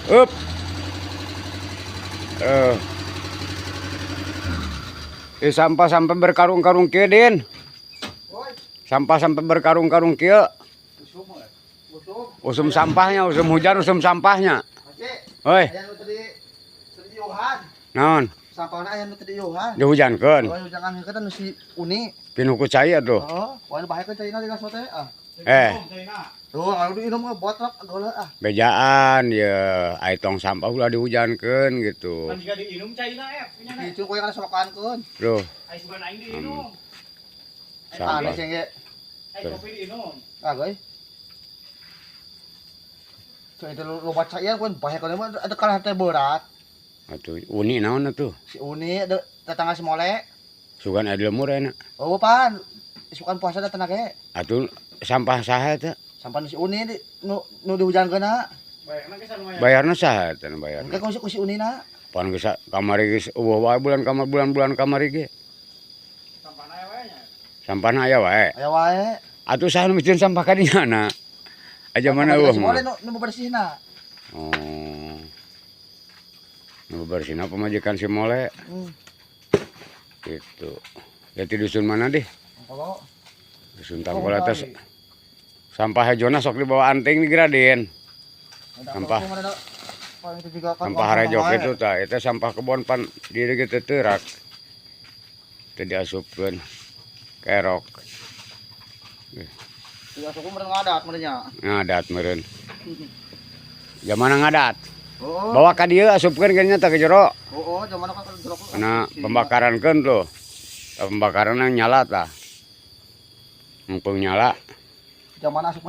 Up. Eh. Eh, sampah sampai berkarung-karung kieu, Din. Sampah sampai berkarung-karung kieu. Usum sampahnya, usum hujan, usum sampahnya. Hoi, Aya nu tadi tadi Johan. Naon? Sampahna aya nu tadi Johan. Dihujankeun. Oh, jangan kan nu si Uni. Pinuh ku cai atuh. Oh, wah, bahekeun caina di teh ah. Eh, Tuh, kalau diinum mah botrok geuleuh ah. Bejaan ya, ai tong sampah ulah dihujankeun gitu. Kan jika diinum caina eh punya. Itu kowe kana solokankeun. Loh, Ai sugan aing diinum. Sampah. Aneh sih ge. Ai kopi diinum. Ah, guys. Coy, itu loba caian kowe bahekeun mah ada kalah teh berat. Atuh Uni naon atuh? Si Uni ada tetangga si Mole. Sugan aya di lemur enak. Oh, pan. Isukan puasa da tenaga. Atuh sampah saha eta? Sampah nu si Uni di, nu nu dihujankeun. Bayarna geus anu aya. Bayarna saha eta nu bayarna? Engke ku si Uni na. Pan geus kamari geus euweuh wae bulan kamar bulan-bulan kamari ge. Sampahna aya wae nya. Sampahna aya wae. Aya wae. Atuh saha nu micin sampah ka dinya na? Aja mana euweuh Si Mole mah. nu nu bersihna. Oh. Nu bersihna pamajikan si Mole gitu. Ya, di dusun mana deh? Kalau Dusun Tangkol atas sampah hejona sok dibawa anting di Gradin. Sampah. Sampah harejok itu tah, itu sampah kebon pan diri gitu teurak. Teu diasupkeun. Kerok. Tidak suku meureun ngadat meureun nya. Ngadat meureun. Zaman ngadat. Oh, Bawa ka dieu, asupkeun kayaknya tah ke jero. Oh, zaman kan jero. Karena pembakaran tuh. Tah, pembakaran nyala tah. Mumpung nyala. Zaman asup.